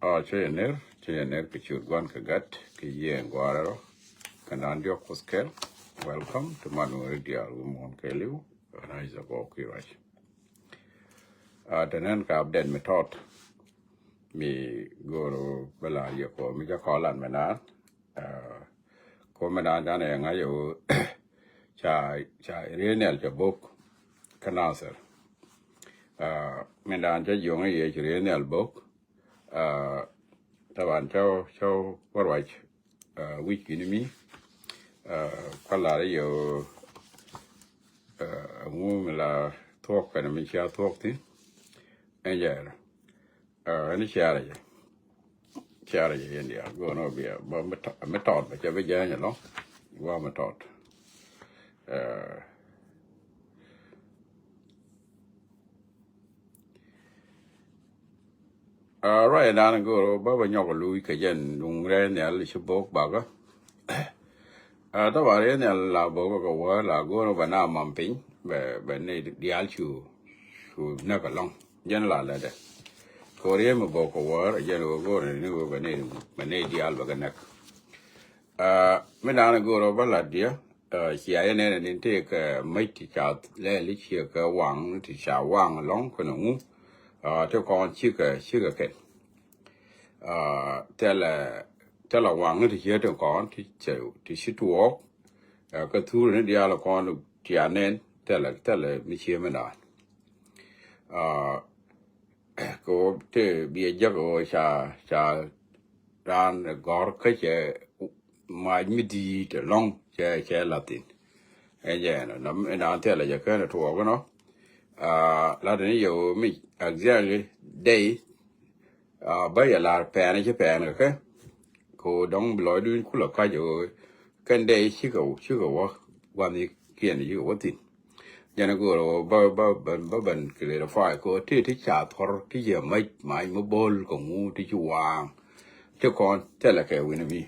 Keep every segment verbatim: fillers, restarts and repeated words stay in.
Ɔ, cä yɛ ner, cä yɛ ner kɛ ciöt Gua̱n kɛ Gat kɛ Yiëë in Gɔaa rɛl rɔ. Kɛn dan diɔk Kuoth kɛl. Welcome to Manuel diaal wi̱i̱ muɔ̱ɔ̱n kɛɛliw. Ɣän a Isaac Ɣɔɔk i̱ ruac. Aa, te nɛn kɛ update mi tɔt mi go̱o̱r bä la̱r yɛ kɔ mi cä kɔn lat mi naan. Aa, kɔ mi naan canɛ yɛ ŋa̱c ɛ ɣöö ca, ca Riek Nhial cɛ bo̱k kä Nasir. Aa, mi naan cä jiɔŋ i̱ yɛ ci Riek Nhial bo̱k. Aa, taban cä, cä wä ruac, aa, wi̱c kini mi. Aa, kua lar i̱ yɛ ɣöö, aa, ɛŋu mi la thuɔ̱k kɛnɛ mi cia thuɔ̱k thi̱n. Ɛn jɛ ɛn, aa, ɛn ciarɛ jɛ. Ciarɛ jɛ yɛn diaal go̱o̱n ɔ bia bä mi tɔt, mi tɔt bɛ cɛ bi jääny ɛlɔ̱ŋ. Wa mi tɔt. Aa, Aa, ruac dan go̱o̱r bä bä nyɔk luuc kɛ jɛn duŋ Riek Nhial ci bo̱k bakä. Aa, taban Riek Nhial la bo̱k kɛ wä la go̱o̱r bä na mam piny bɛ, bɛ ni diaal cu, cu näk ɛlɔ̱ŋ. Jɛn la lätdɛ. Kɛ ɣöö Riek mi bo̱k kɛ wä jɛn ɣöö go̱o̱r ni ɣöö bɛ ni, bɛ ni diaal bɛ kɛ näk. Aa, mi dan go̱o̱r bä la diɛ. Aa, cia yɛ nɛn ni tëëkɛ mäc ti ca lɛl i̱ ciɛ kɛ waŋ ti ca waŋ ɛlɔ̱ŋ kɛnɛ ŋu. Aa, ti kɔn cikɛ, cikɛ kɛn. Aa, thilɛ, thilɛ waŋ ti ciɛ ti kɔn ti cɛ, ti ci tuɔɔk. Aa, kä thur ni diaal kɔn cia nɛn thilɛ, thilɛ mi ciɛ mi naan. Aa, kɛ ɣöö te biɛ jek ɣöö ca, ca raan gɔ̱r kä cɛ mac mi di̱i̱t ɛlɔ̱ŋ cɛ, cɛ la̱th thi̱n. Ɛn jɛ ɛn nɔ, naan thilɛ jɛ kɛn ɛ tuɔɔk ɛnɔ. Aa, la̱t ni yɛ ɣöö mi exactly day, aa, bä yɛ la̱r pɛn ci pɛn kɛ kɛ. Kɛ ɣöö dɔ̱ŋ bi lɔcdun kulɛ kac ɣöö kɛn day cikɛ, cikɛ wä gua̱nikiɛn cikɛ wä thi̱n. Jɛn go̱o̱r ɣöö bä, bä, bä, bä ben clarify kɛ ɣöö ti, ti ca thuɔ̱r ti ciɛ mac, mac mi bo̱l kɛ ŋu ti ci waaŋ. Ti kɔn thilɛ kɛ wi̱n mi.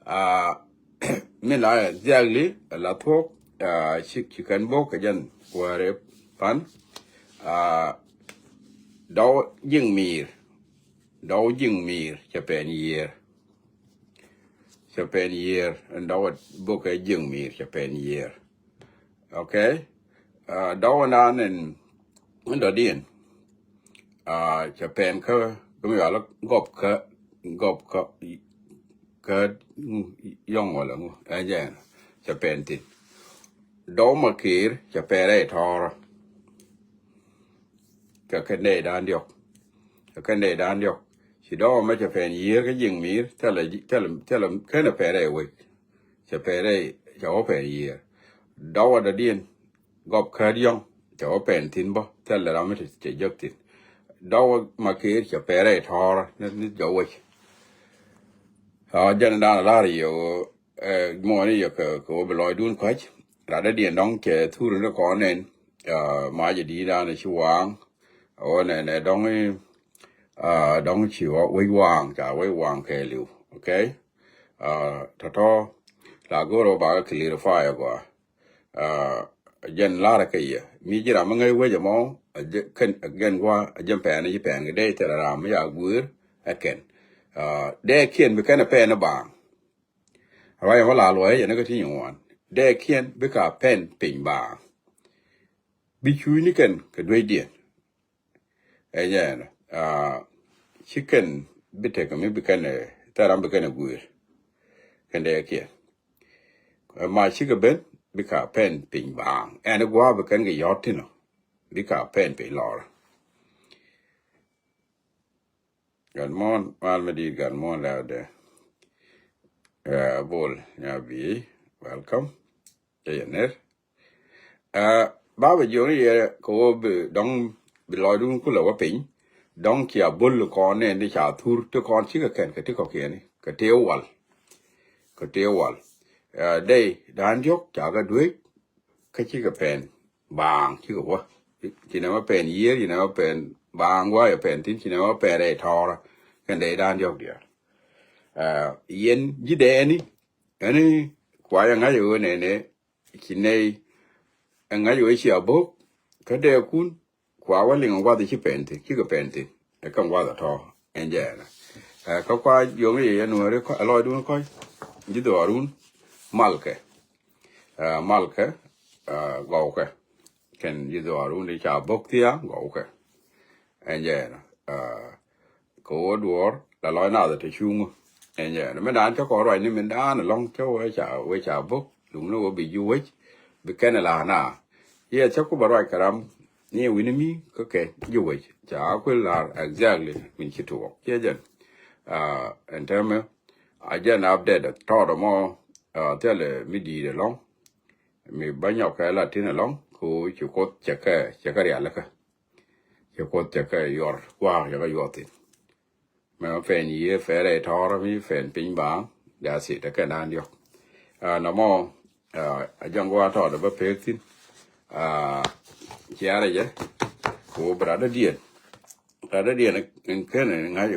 Aa, mi la exactly la thuɔ̱k, aa, ci, ci kɛn bo̱k kɛ jɛn wäri pan. Aa, dɔw jiŋ mi̱i̱r, dɔw jiŋ mi̱i̱r cɛ pɛn yiëër. Cɛ pɛn yiëër, ɛn dɔw bo̱k kɛ jiŋ mi̱i̱r cɛ pɛn yiëër. Okay. Aa, dɔw naan ɛn, ɛn dɔ̱diɛn. Aa, cɛ pɛn kä, kä mi wala gɔp kä, gɔp kä, kä yɔŋ wala ŋu ɛn jɛn cɛ pɛn thi̱n. Dɔw ma kiir cɛ pɛn rɛy tɔɔrä. Kɛ kɛn dee dan diɔk. Kɛ kɛn dee dan diɔk. Ci dɔw ma cɛ pɛn yiëër kä jiŋ mi̱i̱r thilɛ, thilɛ, thilɛ kɛn ɛ pɛn rɛy wec. Cɛ pɛn rɛy, cɛ wä pɛn yiëër. Dɔw a dɔ̱diɛn gɔp käädiɔŋ cɛ wä pɛn thi̱n bä thilɛ ram mi te cɛ jek thi̱n. Dɔw a ma kiir cɛ pɛn rɛy tɔɔrä ni, ni jɔwec. Aa, jɛn dan a la̱r yɛ ɣöö, ɛ, muɔ̱ɔ̱n i̱ yɛ kɛ, kɛ wä bi lɔcdun kua̱c. Rat dɔ̱diɛn dɔ̱ŋ cɛ thur ni kɔn nɛn. Aa, mac ɛ di̱i̱t dan ci waaŋ. Ɣöö nɛn ɛ dɔ̱ŋ i̱, aa, dɔ̱ŋ ci wä wec waaŋ, ca wec waaŋ kɛɛliw. Okay. Aa, tɔ̱tɔ̱ la go̱o̱r ɣöö bakɛ clarify agɔaa. Aa, jɛn la̱rä kɛ yɛ mi ji̱ ram mi ŋäc wec ɛmɔ. Aa, jɛ, kɛn, aa, jɛn gua̱a̱, aa, jɛn pɛn i̱ ji̱ pɛn kɛ dee thilɛ ram mi ya gui̱i̱r ɛ kɛn. Aa, dee kiɛn bi kɛn ɛ pɛn i̱ baaŋ. Ruac ɛmɔ la luɔ̱c ɛ jɛn kä ti nyin ŋuan. Dee kiɛn bi ka pɛn piny baaŋ. Bi cuucni kɛn kɛ duecdiɛn. Ɛ jɛn, aa, ci kɛn bi tekɛ mi bi kɛn ɛ, thil ram bi kɛn ɛ gui̱i̱r. Kɛn dee kiɛn. Ɛ ma cikɛ ben, bi ka pɛn piny baaŋ. Ɛn i̱ gua̱a̱ bi kɛn kɛ yɔ̱t thi̱n ɔ. Bi ka pɛn piny lɔr. Gat muɔ̱ɔ̱n, mal mi di̱i̱t gat muɔ̱ɔ̱n lɛ̈ɛ̈dɛ. Ɛ, Bol, nya bi, welcome. Cɛ yɛ ner. Aa, ba bɛ jiɔni yɛ kɛ wä bi dɔŋ bi lɔcdun kulɛ wä piny. Dɔŋ cia bol kɔn nɛn di ca thur ti kɔn cikɛ kɛn kɛ ti kɔkiɛni kɛ tëë wal. Kɛ tëë wal. Aa, dɛy dan diɔk ca kɛ duec kä cikɛ pɛn baaŋ cikɛ wä. Ci nɛmɛ pɛn yiëër, ci nɛmɛ pɛn baaŋ gua̱a̱ yɛ pɛn thi̱n, ci nɛmɛ pɛn rɛy tɔɔrä. Kɛn dɛy dan diɔk diaal. Aa, yɛn ji̱ dɛɛni ɛni kua yɛ ŋa̱c ɛ ɣöö nɛnɛ ci nɛy ɛ ŋa̱c ɛ ɣöö cia bo̱k kä dɛɛkun kua wä liŋ ɛ gua̱th ɛ ci pɛn thi̱n, cikɛ pɛn thi̱n. Ɛ kɛn gua̱th ɛ tɔ̱. Ɛn jɛ ɛnɔ. Ɛ, kä kua yoŋ i̱ yɛ nuɔ̱ɔ̱ri kɔc, ɛ lɔcdun kɔc. Ji̱ dhɔaarun. Malkɛ. Ɛ, malkɛ. Ɛ, gɔwkɛ. Kɛn ji̱ dhɔaarun di ca bo̱k thia gɔwkɛ. Ɛn jɛ ɛnɔ. Ɛ, kɛ ɣöö duɔ̱ɔ̱r la lɔc nath te cuŋä. Ɛn jɛ ɛnɔ. Min daan cä kɔn ruacni min daan ɛlɔ̱ŋ cä wee ca, wee ca bo̱k. Duŋni wee bi ji̱ wec. Bi kɛn ɛ la na. Yɛ cä ku ba ruac kɛ ram ni wi̱ni mi kä kɛ ji̱ wec ca kuil lar exactly min ci tuɔɔk ciɛ jɛn. Ɛn tɛmɛ a jɛn update tɔɔt mɔ. Thilɛ mi di̱i̱t ɛlɔ̱ŋ mi ba nyɔk kɛ la tin ɛlɔ̱ŋ ko ci Kuoth cɛ kɛ, cɛ kɛ rialikä. Cɛ Kuoth cɛ kɛ yuɔr gua̱a̱k cɛ kɛ yuɔr thin. Mɛ pɛn yiëë pɛn rɛy tɔɔrä mi pɛn piny baaŋ. That's it, ɛ kɛn da̱a̱n diɔ̱k. Nɔmɔ a jɔŋ gua̱a̱ tɔɔdɛ bä pek thi̱n. Ciarɛ jɛ ko bɛ radä diɛn. Radä diɛn in kɛn in ŋa̱c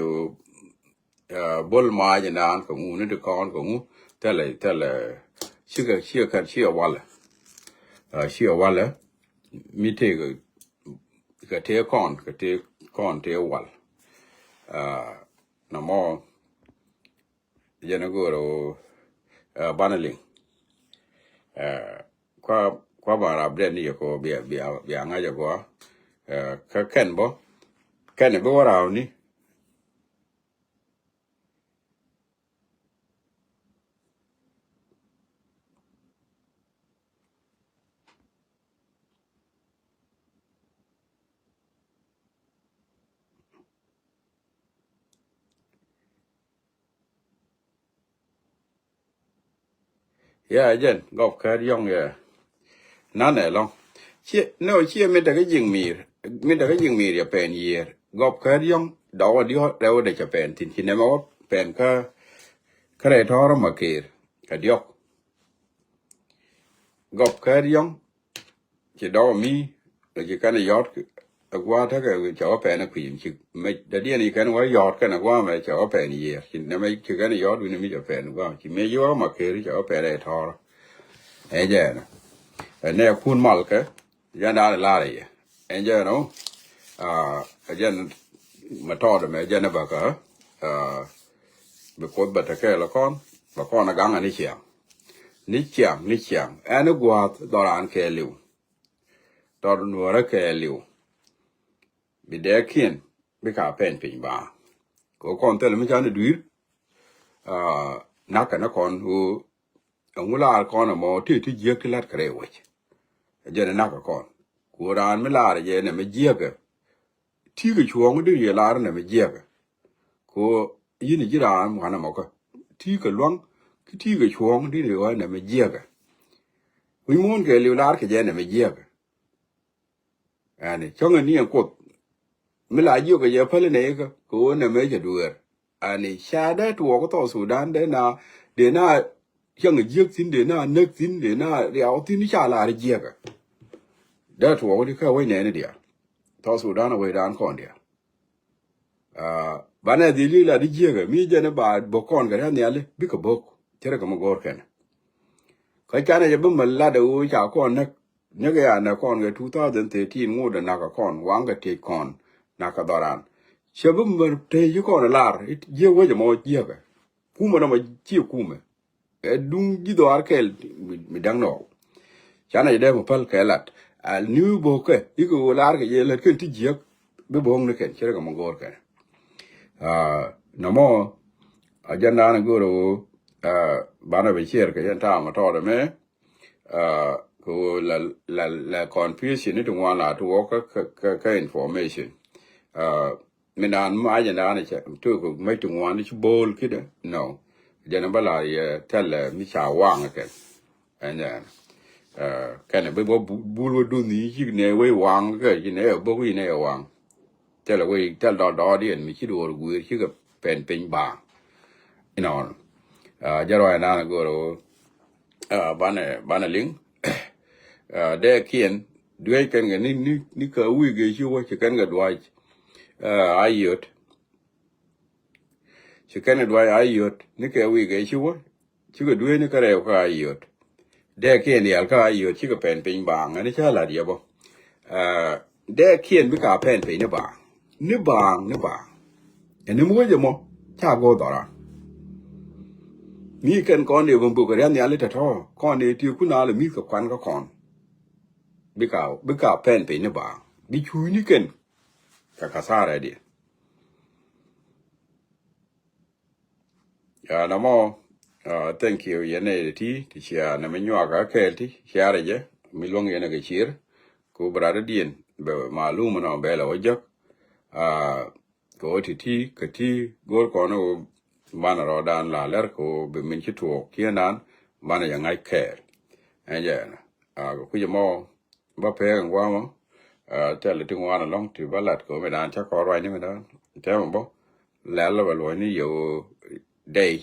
bo̱l mac in daan kɛ ŋu ni ti kɔn kɛ ŋu. Thilɛ, thilɛ cikɛ, cikɛ kɛn cikɛ walɛ. Cikɛ walɛ mi tëëkɛ kɛ tëë kɔn, kɛ tëë kɔn tëë wal. Nɔmɔ jɛn a go̱o̱r a banɛ liŋ. Kua, kua ban rap dɛn ni yɛ kɔ bia, bia, bia ŋa̱c a gɔa. Kä kɛn bä kɛn bi wä rauni. Ya jɛn gɔp kɛɛt yɔŋ yɛ. Nanɛ lɔŋ ciɛ nɛ ɔ ciɛ mi tekɛ jiŋ mi̱i̱r, mi tekɛ jiŋ mi̱i̱r yɛ pɛn yiëër. Gɔp kɛɛt yɔŋ dɔwä diɔ̱k rɛw dɛ cɛ pɛn thi̱n ci nɛmɛ wä pɛn kä, kä rɛy tɔ̱ɔ̱rä ma keer kɛ diɔ̱k. Gɔp kɛɛt yɔ̱ŋ ci dɔ̱k mi ci kɛn yɔ̱t. Ɛ gua̱a̱ tekɛ cɛ wä pɛn kui̱m ci mɛ dadiɛn ci kɛn wä yɔ̱t kɛn ɛ gua̱a̱ mɛ cɛ wä pɛn yiëër ci nɛmɛ ci kɛn yɔ̱t wi̱ni mi cɛ pɛn gua̱a̱ ci mɛ yi wä ma keri cɛ wä pɛn ɛ tɔ̱ɔ̱r. Ɛ jɛ ɛnɔ ɛ nɛ kun mal kɛ. Jɛn da̱a̱n lar yɛ ɛn jɛn ɔ. Ɛ jɛn mɛ tɔɔt mɛ jɛn ɛ bäkä. Bi Kuoth bɛ tekɛ lɛ kɔn bɛ kɔn ɛ gaŋ ɛ ni ciaŋ. Ni ciaŋ, ni ciaŋ ɛn i̱ gua̱a̱th dhɔran kɛɛliw. Dhɔr nuɔ̱ɔ̱rä kɛɛliw. Bi dɛɛkiɛn bi ka pɛn piny baaŋ. Kɛ kɔn thilɛ mi can i̱ dui̱r. Na̱k kɛn ɛ kɔn ɣöö ɛŋu laar kɔn ɛmɔ ti ti jiäk ti la̱t kɛ rɛy wec. Ɛ jɛn ɛ na̱k kɛ kɔn ku raan mi laar jɛ nɛmɛ jiäkä. Ti̱i̱ kɛ cuɔ̱ɔ̱ŋ di yɛ lar nɛmɛ jiäkä. Ko yini ji̱ raan muanɛ mɔkä ti̱i̱ kɛ lua̱ŋ ki ti̱i̱ kɛ cuɔ̱ɔ̱ŋ di yɛ nɛmɛ jiäkä. Wi̱c muɔ̱ɔ̱n kɛ liw lar kɛ jɛ nɛmɛ jiäkä. Ɛni cäŋɛ ni ɛn Kuoth mi la jiök kɛ jɛ päli nɛ ikä kɛ ɣöö nɛmɛ cɛ dueer. Ani ca dee tuɔɔk South Sudan dee na, dee na cäŋ jiäk thi̱n, dee na näk thi̱n, dee na riaw thi̱n, ca lar jiäkä. Dee tuɔɔk di kä wec nɛɛni diaal. South Sudan a wecdan kɔn diaal. Banɛ dhil i̱ lat i̱ jiäkä mi jɛn i̱ ba bo̱k kɔn kɛ riath nhiali bikɛ bo̱k. Cɛ rɛ kɛ mi go̱o̱r kɛn. Kä canɛ jɛ bi mi lat ɛ ɣöö ca kɔn näk. Näk ɛ ya nɛ kɔn kɛ two thousand thirteen ŋot ɛ nak ɛ kɔn waŋ kɛ tiec kɔn nak kɛ dhɔran. Cɛ bi mɛ tëë ci kɔn ɛ lar jiɛ wec ɛmɔ jiɛkɛ. Kumɛ nɔmɔ ciɛ kumɛ. Ɛ duŋ ji̱ dhɔaar kɛl mi da̱ŋ nɔɔk. Canɛ jɛ dee mɛ päl kɛ lat a niw bo̱o̱kɛ ikɛ ɣöö lar kɛ jɛ lät kɛn ti jiäk. Bi bo̱o̱k ni kɛn cɛ rɛ kɛ mɛ go̱o̱r kɛn. Nɔmɔ a jɛn daanɛ go̱o̱r ɛ ɣöö banɛ bɛ ciɛɛr kɛ jɛn taamɛ tɔɔdɛ mɛ. Kɛ ɣöö la, la, la confusion ni ti ŋuan la ti wä kä, kä, kä, kä information. Min daan mi a jɛn daan cɛ tok mäc ti ŋuan ni ci bo̱o̱l kidɛ. No. Jɛn bä la yɛ thɛlɛ mi ca waŋ kɛn. Ɛn jɛn kɛn bi bä bul wä duth ni ci nɛ wei waŋ kɛ ci nɛ bä wi̱i̱ nɛ waŋ. Thɛlɛ wei thɛl dɔɔdɔɔdiɛn mi ci duɔɔr guiir cikɛ pɛn piny baaŋ. Inɔn jɛ ruac naan go̱r ɣöö banɛ, banɛ liŋ. Dee kiɛn dueec kɛn kɛ ni, ni, ni kɛ wi̱i̱ gee ci wä ci kɛn kɛ duac. A yöt ci kɛn kɛ duac a yöt ni kɛ wi̱i̱ gee ci wä. Cikɛ dueeni kä rɛw kä a yöt. Dee kiɛn diaal kä a yöt cikɛ pɛn piny baaŋ ɛn ca la̱t yɛ bä. Dee kiɛn bi ka pɛn piny ni baaŋ, ni baaŋ, ni baaŋ. Ɛn ni mi wec ɛmɔ ca go̱o̱r dhɔran. Mi kɛn kɔn dee ben bök riath nhiali tɔ̱tɔ̱ kɔn dee ti kun a lɛ mi̱th kɛ kuan kä kɔn. Bika bika pɛn piny ni ba bi cuucni kɛn. Kɛ kathara diɛ. Ya namɔ, thank you yɛn nɛ ti ti cia nɛ mi nyuak a kɛɛl ti cia rɛ jɛ mi luɔŋ yɛn kɛ cir. Ku bi rat diɛn bɛ malum nɔ bɛ lɛ wä jek. Kɛ wä ti ti kɛ ti go̱o̱r kɔn wä banɛ rɔɔdan la lɛr kɛ wä bi min ci tuɔɔk kiɛn dan banɛ jɛ ŋa̱c kɛɛl. Ɛn jɛ ɛn kɛ kui̱c ɛmɔ ba pɛɛk ɛn guamɔ. Thilɛ ti ŋuan ɛlɔ̱ŋ ti ba lat kɛ wä mi dan cä kɔn ruacni mi dan tɛmɛ bä. Lɛl bɛ luɔ̱cni yɛ wä dɛy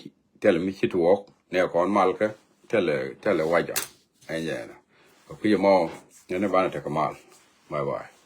thilɛ mi ci tuɔɔk nɛ kɔn malkɛ thilɛ thilɛ waca. Ɛn jɛ ɛn kɛ kui̱c ɛmɔ nɛn banɛ tekɛ mal. Bye bye.